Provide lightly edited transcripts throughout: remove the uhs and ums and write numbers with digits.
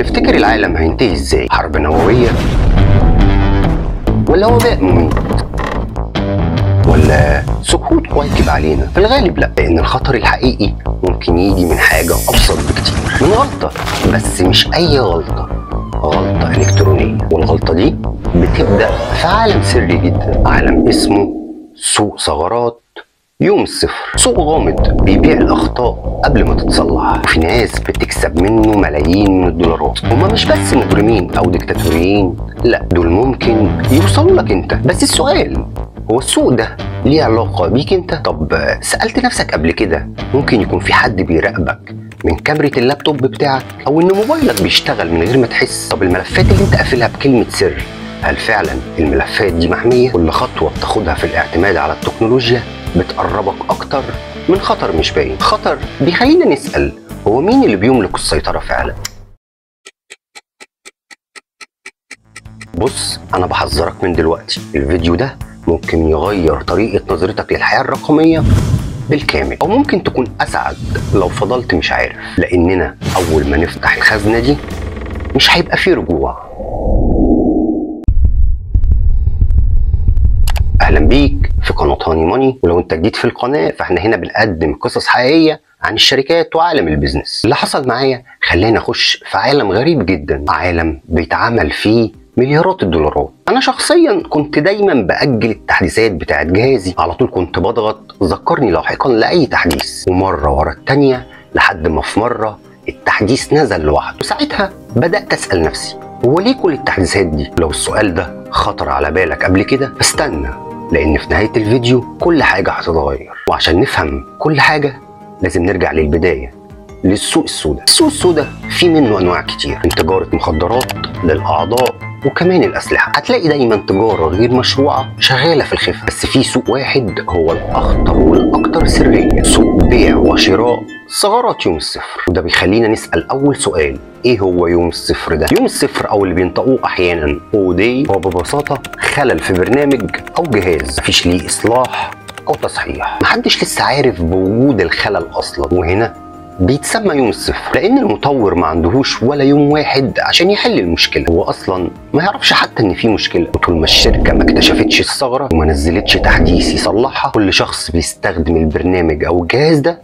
تفتكر العالم هينتهي ازاي؟ حرب نووية ولا وباء مميت ولا سقوط كويكب علينا؟ في الغالب لا، لان الخطر الحقيقي ممكن يجي من حاجة ابسط بكتير، من غلطة، بس مش اي غلطة، غلطة الكترونية. والغلطة دي بتبدأ في عالم سري جدا، عالم اسمه سوق ثغرات يوم الصفر. سوق غامض بيبيع الاخطاء قبل ما تتصلح، وفي ناس بتكسب منه ملايين من الدولارات. هما مش بس مجرمين او ديكتاتوريين، لا، دول ممكن يوصلوا لك انت. بس السؤال، هو السوق ده ليه علاقة بيك انت؟ طب سألت نفسك قبل كده ممكن يكون في حد بيراقبك من كاميرا اللابتوب بتاعك، او ان موبايلك بيشتغل من غير ما تحس؟ طب الملفات اللي انت قافلها بكلمة سر، هل فعلا الملفات دي محمية؟ كل خطوة بتاخدها في الاعتماد على التكنولوجيا بتقربك اكتر من خطر مش باين، خطر بيخلينا نسأل، هو مين اللي بيملك السيطرة فعلا؟ بص، انا بحذرك من دلوقتي، الفيديو ده ممكن يغير طريقة نظرتك للحياة الرقمية بالكامل، او ممكن تكون اسعد لو فضلت مش عارف، لاننا اول ما نفتح الخزنة دي مش هيبقى فيه رجوع. اهلا بيك في قناة هاني ماني، ولو انت جديد في القناة فاحنا هنا بنقدم قصص حقيقية عن الشركات وعالم ال business. اللي حصل معايا خلاني اخش في عالم غريب جدا، عالم بيتعمل فيه مليارات الدولارات. انا شخصيا كنت دايما باجل التحديثات بتاعت جهازي، على طول كنت بضغط ذكرني لاحقا لاي تحديث، ومرة ورا التانية، لحد ما في مرة التحديث نزل لوحده. وساعتها بدات اسال نفسي، هو ليه كل التحديثات دي؟ لو السؤال ده خطر على بالك قبل كده فاستنى، لان في نهاية الفيديو كل حاجة هتتغير. وعشان نفهم كل حاجة لازم نرجع للبداية، للسوق السوداء. السوق السوداء في منه انواع كتير، من تجارة مخدرات للاعضاء وكمان الاسلحة. هتلاقي دايما تجارة غير مشروعه شغالة في الخفة، بس في سوق واحد هو الاخطر والاكثر سرية، سوق بيع وشراء ثغرات يوم الصفر. وده بيخلينا نسال اول سؤال، ايه هو يوم الصفر ده؟ يوم الصفر او اللي بينطقوه احيانا 0 day، هو ببساطة خلل في برنامج او جهاز مفيش ليه اصلاح او تصحيح، محدش لسه عارف بوجود الخلل اصلا. وهنا بيتسمى يوم الصفر لان المطور ما عندهوش ولا يوم واحد عشان يحل المشكلة، هو اصلا ما يعرفش حتى ان في مشكلة. وطول ما الشركة ما اكتشفتش الثغرة وما نزلتش تحديث يصلحها، كل شخص بيستخدم البرنامج او الجهاز ده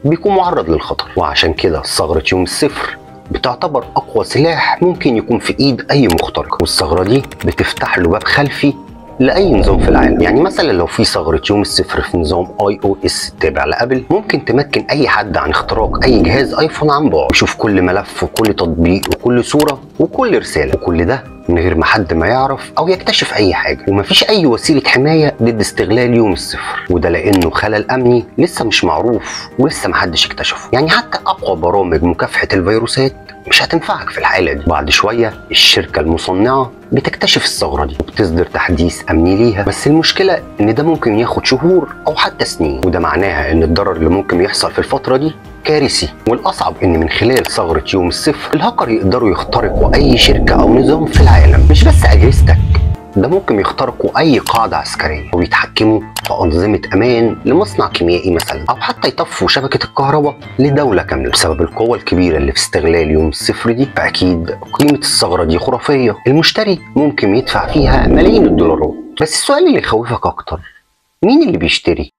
بيكون معرض للخطر. وعشان كده ثغره يوم الصفر بتعتبر اقوى سلاح ممكن يكون في ايد اي مخترق، والثغره دي بتفتح له باب خلفي لاي نظام في العالم. يعني مثلا لو في ثغره يوم الصفر في نظام iOS التابع لابل، ممكن تمكن اي حد عن اختراق اي جهاز ايفون عن بعد، يشوف كل ملف وكل تطبيق وكل صوره وكل رسالة، وكل ده من غير ما حد ما يعرف او يكتشف اي حاجة. ومفيش اي وسيلة حماية ضد استغلال يوم الصفر، وده لانه خلل امني لسه مش معروف ولسه محدش اكتشفه. يعني حتى اقوى برامج مكافحة الفيروسات مش هتنفعك في الحالة دي. بعد شوية الشركة المصنعة بتكتشف الثغرة دي وبتصدر تحديث امني ليها، بس المشكلة ان ده ممكن ياخد شهور او حتى سنين، وده معناها ان الضرر اللي ممكن يحصل في الفترة دي كارثي. والاصعب ان من خلال ثغره يوم الصفر الهاكر يقدروا يخترقوا اي شركة او نظام في العالم، مش بس اجهزتك، ده ممكن يخترقوا اي قاعدة عسكرية ويتحكموا في انظمة امان لمصنع كيميائي مثلا، او حتى يطفوا شبكة الكهرباء لدولة كاملة. بسبب القوة الكبيرة اللي في استغلال يوم الصفر دي، فاكيد قيمة الثغرة دي خرافية، المشتري ممكن يدفع فيها ملايين الدولارات. بس السؤال اللي يخوفك اكتر، مين اللي بيشتري؟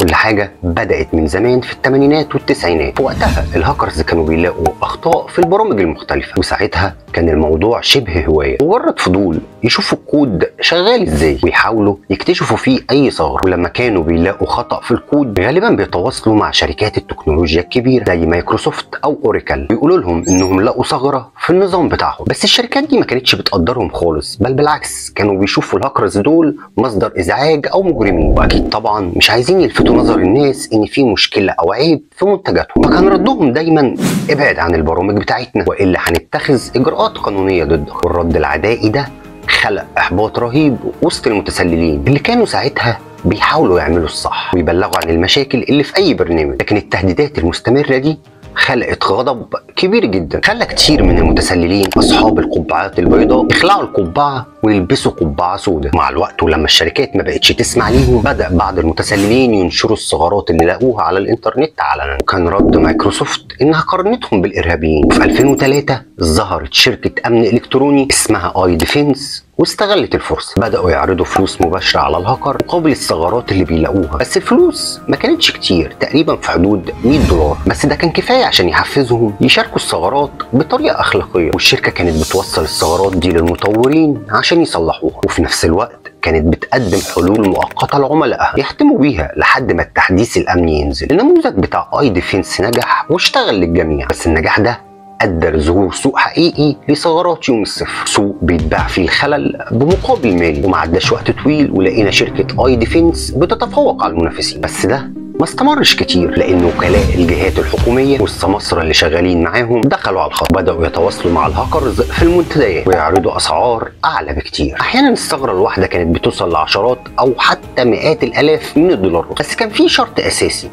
كل حاجة بدأت من زمان في الثمانينات والتسعينات. وقتها الهاكرز كانوا بيلاقوا أخطاء في البرامج المختلفة، وساعتها كان الموضوع شبه هواية، مجرد فضول يشوفوا الكود شغال ازاي ويحاولوا يكتشفوا فيه أي ثغرة. ولما كانوا بيلاقوا خطأ في الكود غالبا بيتواصلوا مع شركات التكنولوجيا الكبيرة زي مايكروسوفت أو أوريكل، ويقولوا لهم إنهم لقوا ثغرة في النظام بتاعهم. بس الشركات دي ما كانتش بتقدرهم خالص، بل بالعكس كانوا بيشوفوا الهاكرز دول مصدر إزعاج أو مجرمين، وأكيد طبعا مش عايزين يلفتوا نظر الناس ان في مشكلة او عيب في منتجاتهم. فكان ردهم دايما ابعد عن البرامج بتاعتنا والا هنتخذ اجراءات قانونية ضدك. والرد العدائي ده خلق احباط رهيب وسط المتسللين اللي كانوا ساعتها بيحاولوا يعملوا الصح ويبلغوا عن المشاكل اللي في اي برنامج، لكن التهديدات المستمرة دي خلقت غضب كبير جدا، خلى كتير من المتسللين اصحاب القبعات البيضاء يخلعوا القبعة ويلبسوا قبعه سوداء. مع الوقت ولما الشركات ما بقتش تسمع ليهم، بدا بعض المتسللين ينشروا الثغرات اللي لاقوها على الانترنت علنا. وكان رد مايكروسوفت انها قارنتهم بالارهابيين. وفي 2003 ظهرت شركة امن الكتروني اسمها iDefense واستغلت الفرصة، بداوا يعرضوا فلوس مباشرة على الهاكر مقابل الثغرات اللي بيلاقوها. بس الفلوس ما كانتش كتير، تقريبا في حدود $100، بس ده كان كفاية عشان يحفزهم يشاركوا الثغرات بطريقة اخلاقية. والشركة كانت بتوصل الثغرات دي للمطورين عشان يصلحوها، وفي نفس الوقت كانت بتقدم حلول مؤقتة لعملائها يحتموا بيها لحد ما التحديث الامني ينزل. النموذج بتاع iDefense نجح واشتغل للجميع، بس النجاح ده ادى لظهور سوق حقيقي لثغرات يوم الصفر، سوق بيتباع فيه الخلل بمقابل مالي. وما عداش وقت طويل ولقينا شركة iDefense بتتفوق على المنافسين، بس ده ما استمرش كتير لان وكلاء الجهات الحكومية والسماسره اللي شغالين معاهم دخلوا على الخط، بداوا يتواصلوا مع الهاكرز في المنتديات ويعرضوا اسعار اعلى بكتير. احيانا الثغرة الواحدة كانت بتوصل لعشرات او حتى مئات الالاف من الدولارات، بس كان في شرط اساسي: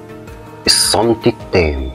الصمت التام.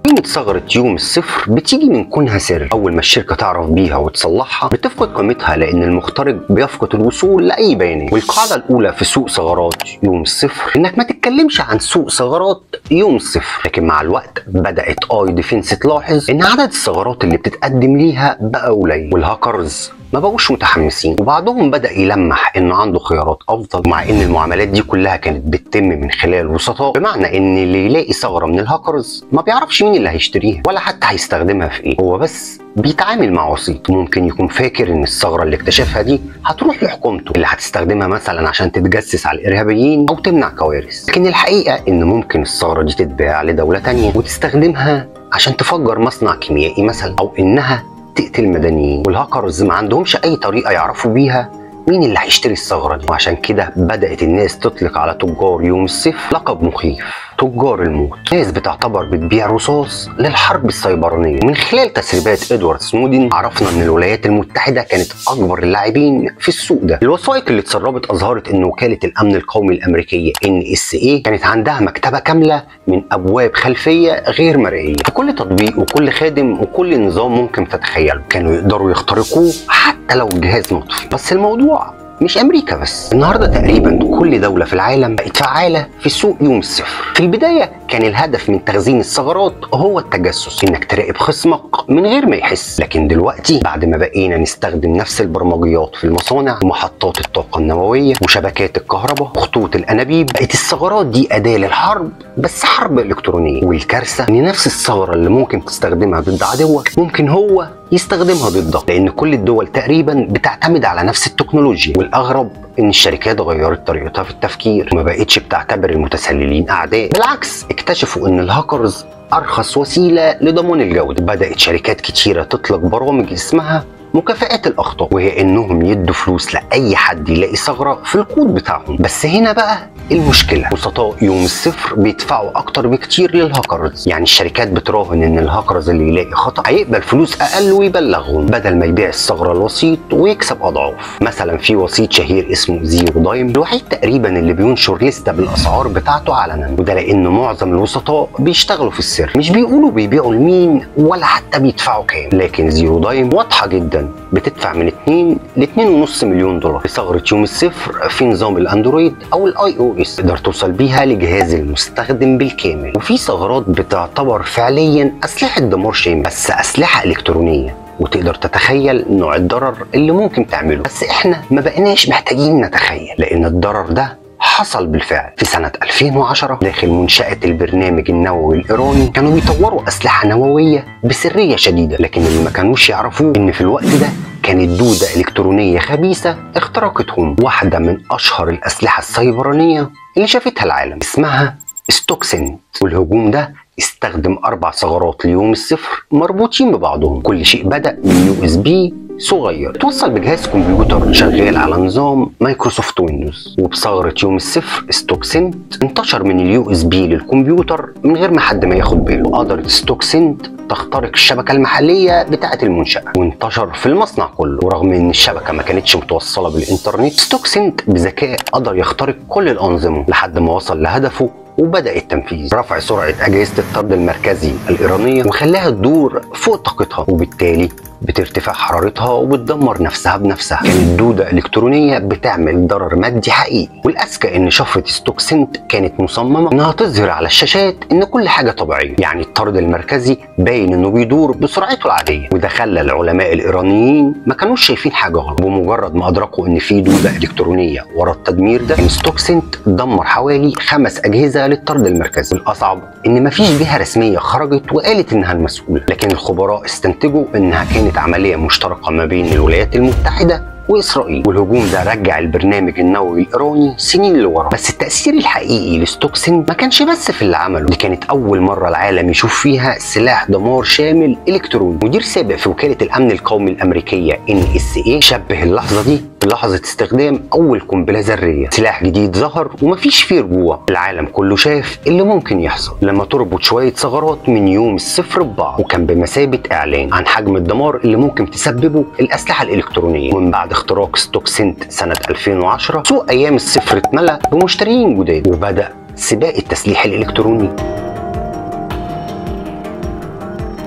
قيمة ثغرة يوم الصفر بتيجي من كونها سر، أول ما الشركة تعرف بيها وتصلحها بتفقد قيمتها، لأن المخترق بيفقد الوصول لأي بيانات. والقاعدة الأولى في سوق ثغرات يوم الصفر إنك ما تتكلمش عن سوق ثغرات يوم الصفر. لكن مع الوقت بدأت iDefense تلاحظ إن عدد الثغرات اللي بتتقدم ليها بقى قليل، والهاكرز ما بقوش متحمسين، وبعضهم بدأ يلمح انه عنده خيارات افضل. مع ان المعاملات دي كلها كانت بتتم من خلال وسطاء، بمعنى ان اللي يلاقي ثغرة من الهاكرز ما بيعرفش مين اللي هيشتريها ولا حتى هيستخدمها في ايه، هو بس بيتعامل مع وسيط. ممكن يكون فاكر ان الثغرة اللي اكتشفها دي هتروح لحكومته اللي هتستخدمها مثلا عشان تتجسس على الارهابيين او تمنع كوارث، لكن الحقيقة ان ممكن الثغرة دي تتباع لدولة تانية وتستخدمها عشان تفجر مصنع كيميائي مثلا، او انها تقتل مدنيين. والهاكرز ما عندهمش اي طريقه يعرفوا بيها مين اللي هيشتري الثغرة دي، وعشان كده بدات الناس تطلق على تجار يوم الصفر لقب مخيف: تجار الموت. ناس بتعتبر بتبيع رصاص للحرب السيبرانيه. ومن خلال تسريبات ادوارد سنودن عرفنا ان الولايات المتحدة كانت اكبر اللاعبين في السوق ده. الوثائق اللي اتسربت اظهرت ان وكالة الامن القومي الامريكية NSA كانت عندها مكتبه كاملة من ابواب خلفية غير مرئية في كل تطبيق وكل خادم وكل نظام ممكن تتخيله، كانوا يقدروا يخترقوه حتى لو الجهاز مطفي. بس الموضوع مش امريكا بس، النهارده تقريبا كل دولة في العالم بقت فعاله في سوق يوم الصفر. في البداية كان الهدف من تخزين الثغرات هو التجسس، انك تراقب خصمك من غير ما يحس. لكن دلوقتي بعد ما بقينا نستخدم نفس البرمجيات في المصانع ومحطات الطاقة النووية وشبكات الكهرباء وخطوط الانابيب، بقت الثغرات دي اداه للحرب، بس حرب الكترونية. والكارثه ان نفس الثغرة اللي ممكن تستخدمها ضد عدوك ممكن هو يستخدمها ضدك، لان كل الدول تقريبا بتعتمد على نفس التكنولوجيا. والاغرب ان الشركات غيرت طريقتها في التفكير وما بقتش بتعتبر المتسللين اعداء، بالعكس اكتشفوا ان الهاكرز ارخص وسيلة لضمان الجودة. بدات شركات كتيرة تطلق برامج اسمها مكافآت الاخطاء، وهي انهم يدوا فلوس لاي حد يلاقي ثغره في الكود بتاعهم. بس هنا بقى المشكلة، وسطاء يوم الصفر بيدفعوا اكتر بكتير للهاكرز، يعني الشركات بتراهن ان الهاكرز اللي يلاقي خطا هيقبل فلوس اقل ويبلغهم بدل ما يبيع الثغرة الوسيط ويكسب اضعاف. مثلا في وسيط شهير اسمه Zero Dime، الوحيد تقريبا اللي بينشر لستة بالاسعار بتاعته علنا، وده لان معظم الوسطاء بيشتغلوا في السر، مش بيقولوا بيبيعوا لمين ولا حتى بيدفعوا كام. لكن Zero Dime واضحة جدا، بتدفع من 2 ل 2.5 مليون دولار لثغره يوم الصفر في نظام الاندرويد او ال iOS، تقدر توصل بيها لجهاز المستخدم بالكامل. وفي ثغرات بتعتبر فعليا اسلحة دمار شامل، بس اسلحة الكترونية، وتقدر تتخيل نوع الضرر اللي ممكن تعمله. بس احنا ما بقيناش محتاجين نتخيل، لان الضرر ده حصل بالفعل. في سنة 2010 داخل منشأة البرنامج النووي الإيراني كانوا بيطوروا أسلحة نووية بسرية شديدة، لكن اللي ما كانوش يعرفوه إن في الوقت ده كانت دودة إلكترونية خبيثة اخترقتهم، واحدة من أشهر الأسلحة السيبرانية اللي شافتها العالم، اسمها ستوكسنت. والهجوم ده استخدم 4 ثغرات ليوم الصفر مربوطين ببعضهم. كل شيء بدأ من USB صغير توصل بجهاز كمبيوتر شغال على نظام مايكروسوفت ويندوز، وبثغرة يوم الصفر ستوكسنت انتشر من ال USB للكمبيوتر من غير ما حد ما ياخد باله. قدرت ستوكسنت تخترق الشبكة المحلية بتاعه المنشاة وانتشر في المصنع كله. ورغم ان الشبكة ما كانتش متوصله بالانترنت، ستوكسنت بذكاء قدر يخترق كل الانظمة لحد ما وصل لهدفه وبدأ التنفيذ. رفع سرعة أجهزة الطرد المركزي الإيرانية وخلاها تدور فوق طاقتها، وبالتالي بترتفع حرارتها وبتدمر نفسها بنفسها. كانت دودة إلكترونية بتعمل ضرر مادي حقيقي. والأذكى إن شفرة ستوكسنت كانت مصممة إنها تظهر على الشاشات إن كل حاجة طبيعية، يعني الطرد المركزي باين إنه بيدور بسرعته العادية، وده خلى العلماء الإيرانيين ما كانوش شايفين حاجة غلط. بمجرد ما أدركوا إن في دودة إلكترونية ورا التدمير ده، إن ستوكسنت دمر حوالي 5 أجهزة للطرد المركزي. والأصعب إن مفيش جهة رسمية خرجت وقالت إنها المسؤولة، لكن الخبراء استنتجوا إنها كانت عملية مشتركة ما بين الولايات المتحدة وإسرائيل. والهجوم ده رجع البرنامج النووي الإيراني سنين لورا. بس التأثير الحقيقي لستوكسنت ما كانش بس في اللي عمله، دي كانت أول مرة العالم يشوف فيها سلاح دمار شامل إلكتروني. مدير سابق في وكالة الأمن القومي الأمريكية NSA شبه اللحظة دي بلحظة استخدام أول قنبلة ذرية. سلاح جديد ظهر ومفيش فيه رجوع، العالم كله شاف اللي ممكن يحصل لما تربط شوية ثغرات من يوم الصفر ببعض، وكان بمثابة إعلان عن حجم الدمار اللي ممكن تسببه الأسلحة الإلكترونية. ومن بعد اختراق ستوكسنت سنة 2010 سوق أيام الصفر اتملى بمشترين جداد، وبدأ سباق التسليح الإلكتروني.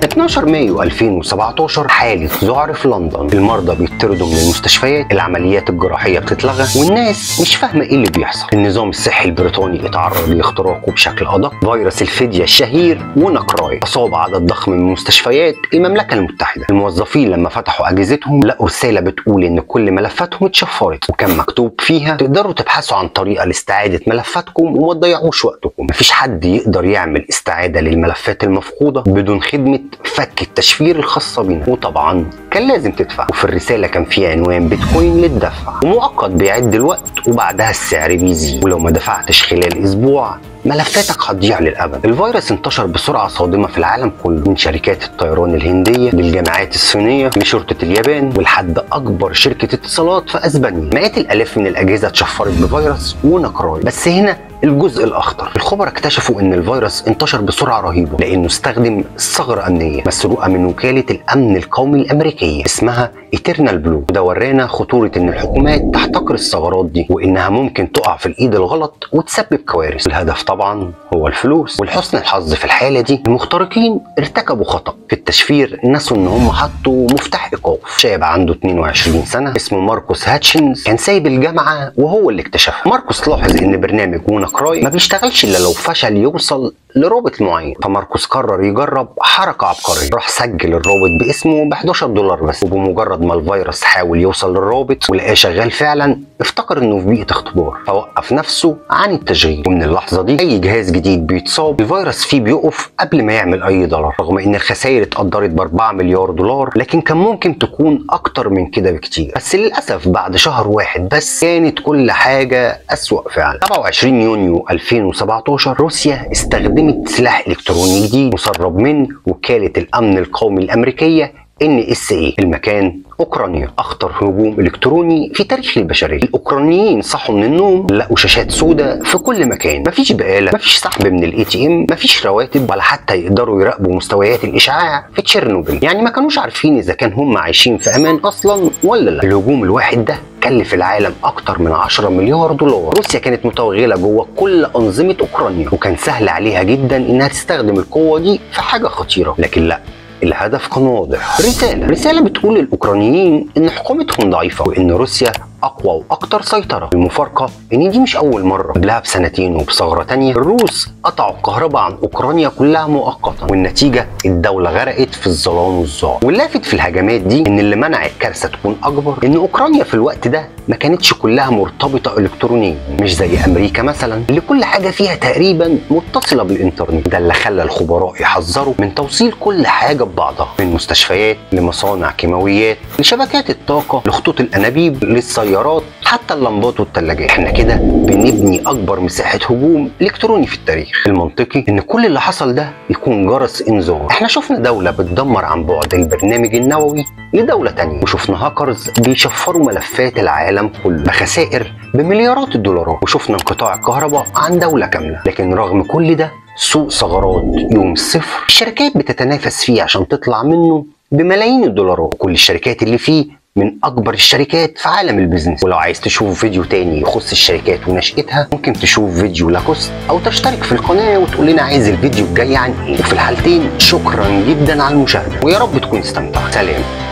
12 مايو 2017 حالة ذعر في لندن، المرضى بيطردوا من المستشفيات، العمليات الجراحية بتتلغى، والناس مش فاهمة ايه اللي بيحصل. النظام الصحي البريطاني اتعرض لاختراقه بشكل أدق. فيروس الفدية الشهير WannaCry أصاب عدد ضخم من مستشفيات المملكة المتحدة. الموظفين لما فتحوا أجهزتهم لقوا رسالة بتقول إن كل ملفاتهم اتشفرت، وكان مكتوب فيها تقدروا تبحثوا عن طريقة لاستعادة ملفاتكم وما تضيعوش وقتكم. مفيش حد يقدر يعمل استعادة للملفات المفقودة بدون خدمة فك التشفير الخاصة بينا، وطبعا كان لازم تدفع. وفي الرسالة كان في عنوان بيتكوين للدفع ومؤقت بيعد الوقت وبعدها السعر بيزيد، ولو ما دفعتش خلال اسبوع ملفاتك هتضيع للابد. الفيروس انتشر بسرعة صادمه في العالم كله، من شركات الطيران الهندية للجامعات الصينية لشرطه اليابان ولحد اكبر شركة اتصالات في اسبانيا. مئات الالاف من الاجهزة اتشفرت بفيروس WannaCry. بس هنا الجزء الاخطر، الخبراء اكتشفوا ان الفيروس انتشر بسرعة رهيبة لانه استخدم ثغره امنية مسروقه من وكالة الامن القومي الامريكية اسمها Eternal Blue. وده ورانا خطورة ان الحكومات تحتكر الثغرات دي وانها ممكن تقع في الايد الغلط وتسبب كوارث. الهدف طبعا هو الفلوس، ولحسن الحظ في الحالة دي المخترقين ارتكبوا خطا في التشفير، نسوا ان هم حطوا مفتاح ايقاف. شاب عنده 22 سنة اسمه ماركوس هاتشنز كان سايب الجامعة وهو اللي اكتشفها. ماركوس لاحظ ان برنامج WannaCry ما بيشتغلش الا لو فشل يوصل لرابط معين، فماركوس قرر يجرب حركة عبقرية. راح سجل الرابط باسمه ب $11 بس، وبمجرد ما الفيروس حاول يوصل للرابط ولقاه شغال فعلا افتكر انه في بيئة اختبار فوقف نفسه عن التشغيل. ومن اللحظة دي اي جهاز جديد بيتصاب الفيروس فيه بيقف قبل ما يعمل اي ضرر. رغم ان الخسائر اتقدرت ب 4 مليار دولار، لكن كان ممكن تكون اكتر من كده بكتير. بس للاسف بعد شهر واحد بس كانت كل حاجة اسوأ فعلا. 27 يونيو 2017 روسيا استخدمت سلاح الكتروني جديد مسرب من وكالة الامن القومي الامريكية NSA. المكان اوكرانيا. اخطر هجوم الكتروني في تاريخ البشرية. الاوكرانيين صحوا من النوم لقوا شاشات سوداء في كل مكان، مفيش بقاله، مفيش سحب من ال ATM، مفيش رواتب، ولا حتى يقدروا يراقبوا مستويات الاشعاع في تشيرنوبل. يعني ما كانوش عارفين اذا كان هم عايشين في امان اصلا ولا لا. الهجوم الواحد ده كلف العالم اكتر من 10 مليار دولار. روسيا كانت متوغله جوه كل انظمة اوكرانيا، وكان سهل عليها جدا انها تستخدم القوة دي في حاجة خطيرة، لكن لا، الهدف كان واضح. رسالة بتقول للأوكرانيين إن حكومتهم ضعيفة وإن روسيا أقوى وأكتر سيطرة. المفارقة إن دي مش أول مرة، قبلها بسنتين وبثغرة تانية الروس قطعوا الكهرباء عن أوكرانيا كلها مؤقتا، والنتيجة الدولة غرقت في الظلام والذعر. واللافت في الهجمات دي إن اللي منع الكارثة تكون أكبر إن أوكرانيا في الوقت ده ما كانتش كلها مرتبطة إلكترونيا، مش زي أمريكا مثلا اللي كل حاجة فيها تقريبا متصلة بالإنترنت. ده اللي خلى الخبراء يحذروا من توصيل كل حاجة ببعضها، من مستشفيات لمصانع كيماويات لشبكات الطاقة لخطوط الأنابيب للسيارات، حتى اللمبات والثلاجات. احنا كده بنبني اكبر مساحة هجوم الكتروني في التاريخ. المنطقي ان كل اللي حصل ده يكون جرس انذار. احنا شفنا دولة بتدمر عن بعد البرنامج النووي لدولة تانية، وشفنا هاكرز بيشفروا ملفات العالم كله بخسائر بمليارات الدولارات، وشفنا انقطاع الكهرباء عن دولة كاملة. لكن رغم كل ده سوق ثغرات يوم الصفر، الشركات بتتنافس فيه عشان تطلع منه بملايين الدولارات. كل الشركات اللي فيه من اكبر الشركات في عالم ال business. ولو عايز تشوف فيديو تاني يخص الشركات ونشأتها ممكن تشوف فيديو لاكوست، او تشترك في القناة وتقول لنا عايز الفيديو الجاي عن ايه. وفي الحالتين شكرا جدا على المشاهدة، ويا رب تكون استمتعت. سلام.